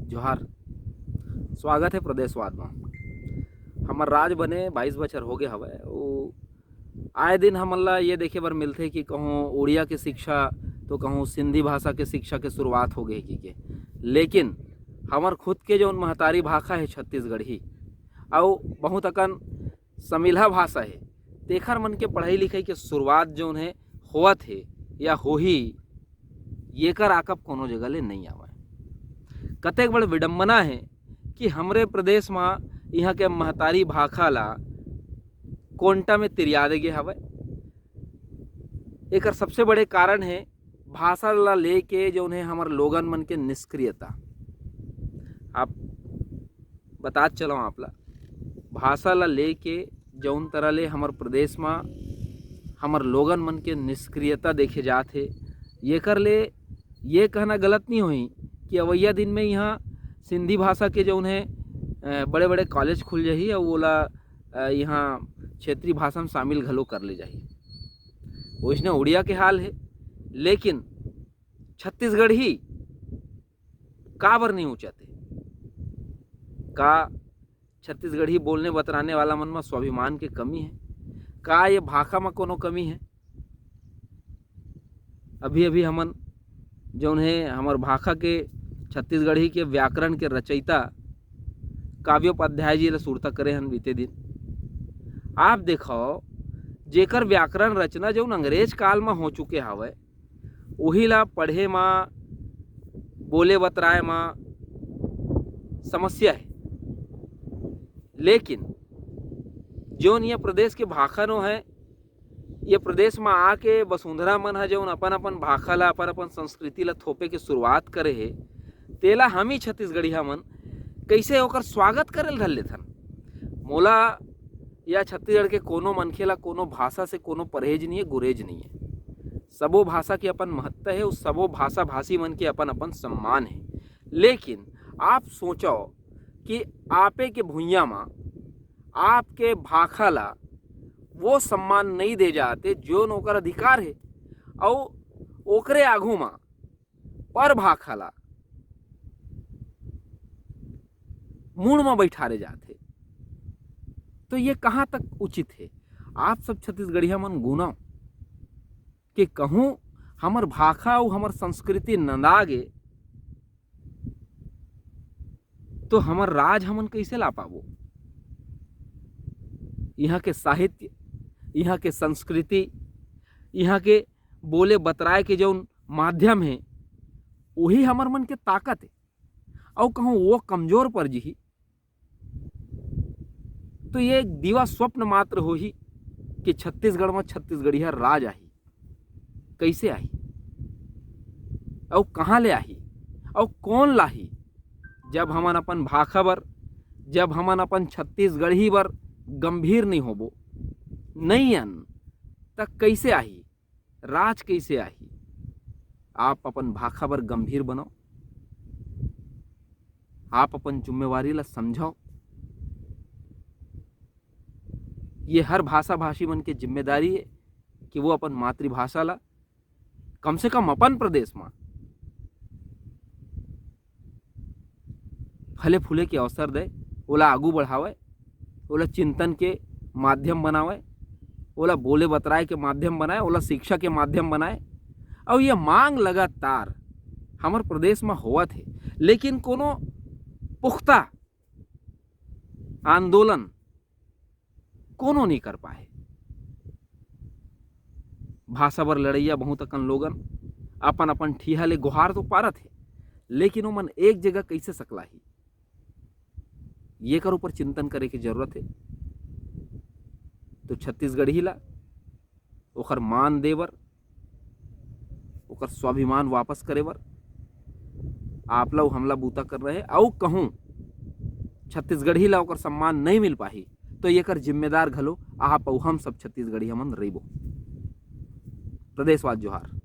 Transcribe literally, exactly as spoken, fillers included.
जोहार, स्वागत हे प्रदेशवाद म। हमर राज बने बाईस बछर होगे हवय। ओ आए दिन हमन ला ये देखे बर मिलथे कि कहूँ उड़िया के शिक्षा, तो कहूँ सिंधी भाषा के शिक्षा के शुरुआत होगे हे कहिके। लेकिन हमर खुद के जौन महतारी भाखा हे छत्तीसगढ़ी, अउ बहुत अकन समिलहा भाषा हे, तेखर मन के पढ़ाई लिखाई के शुरुआत जौन हे, होवत हे या होही, येकर आकब कोनो जगह ले नइ आवय। कतेक बड़ विडंबना हे कि हमरे प्रदेश म इहाँ के महतारी भाखा ला कोंटा में तिरिया दे गे हवय। एकर सबसे बड़े कारण हे भाषा ला लेके जौन हे हमर लोगन मन के निष्क्रियता। आप बतात चलव आप ला, भाषा ला लेके जौन तरह ले हमर प्रदेश म हमर लोगन मन के निष्क्रियता देखे जात हे, येकर ले ये कहना गलत नहीं होही कि अवइया दिन में यहाँ सिंधी भाषा के जौन हे, अ, बड़े-बड़े कॉलेज खुल जाही अउ ओला, अ, यहाँ क्षेत्रीय भाषा में शामिल घलो कर ले जाही। वइसने उड़िया के हाल हे, लेकिन छत्तीसगढ़ी काबर नहीं ऊँचत हे? का छत्तीसगढ़ी बोलने बतराने वाला मन म स्वाभिमान के कमी हे? का ये भाखा म कोनो कमी हे? अभी-अभी हमन जौन हे हमर भाखा के छत्तीसगढ़ी के व्याकरण के रचयिता काव्योपाध्याय जी ल सुरता करे हन बीते दिन। आप देखव, जेकर व्याकरण रचना जौन अंग्रेज काल म हो चुके हवय, उही ला पढ़े म, बोले बतराए म समस्या हे। लेकिन जौन ये प्रदेश के भाखा नो हे, ये प्रदेश म आके वसुंधरा मन ह जौन अपन-अपन भाखा ला, अपन-अपन संस्कृति ला थोपे के शुरुआत करे हे, तेला हम ही छत्तीसगढ़िया मन कइसे ओकर स्वागत करे ल धर लेथन। मोला या छत्तीसगढ़ के कोनो मनखे ला कोनो भाषा से कोनो परहेज नइ हे, गुरेज नइ हे। सबो भाषा के अपन महत्ता हे, अउ सबो भाषा भाषी मन के अपन-अपन सम्मान हे। लेकिन आप सोचव कि आपे के भुइयां म आपके भाखा ला वो सम्मान नइ दे जात हे, जोन ओकर अधिकार हे, अउ ओकरे आघू म पर भाखा ला मुड़ म बइठारे जात हे। तो ये कहाँ तक उचित हे? आप सब छत्तीसगढ़िया मन गुनव कि कहूँ हमर भाखा अउ हमर संस्कृति नंदा गे, तो हमर राज हमन कइसे ला पाबो? इहाँ के साहित्य, इहाँ के संस्कृति, इहाँ के बोले बतराए के जौन माध्यम हे, उही हमर मन के ताकत हे। अउ कहूँ वो कमजोर पर जिही, तो ये एक दीवा स्वप्न मात्र होही कि छत्तीसगढ़ म छत्तीसगढ़िया राज आही। कइसे आही? अउ कहाँ ले आही? अउ कौन लाही? जब हमन अपन भाखा बर, जब हमन अपन छत्तीसगढ़ी बर गंभीर नइ होबो, नइ अन, त कइसे आही? राज कइसे आही? आप अपन भाखा बर गंभीर बनव, आप अपन जिम्मेवारी ला समझव। ये हर भाषा भाषी मन के जिम्मेदारी हे कि वो अपन मातृभाषा ला कम से कम अपन प्रदेश म फले फूले के अवसर दे, ओला आगू बढ़ावय, ओला चिंतन के माध्यम बनावय, ओला बोले बतराए के माध्यम बनाए, ओला शिक्षा के माध्यम बनाए। अउ ये मांग लगातार हमर प्रदेश म होवत हे, लेकिन कोनो पुख्ता आंदोलन कोनो नइ कर पाए। भाषा बर लड़इया बहुत अकन लोगन अपन-अपन ठिहा ले गोहार तो पारत हे, लेकिन ओमन एक जगह कइसे सकलाही, येकर ऊपर चिंतन करे के जरूरत हे। तो छत्तीसगढ़ी ला ओकर मान दे बर, ओकर स्वाभिमान वापस करे बर आप ला अउ हमला बूता करना हे। अउ कहूँ छत्तीसगढ़ी ला ओकर सम्मान नइ मिल पाही, तो येकर जिम्मेदार घलो आप अउ हम सब छत्तीसगढ़ी हमन रहिबो। प्रदेशवाद जोहार।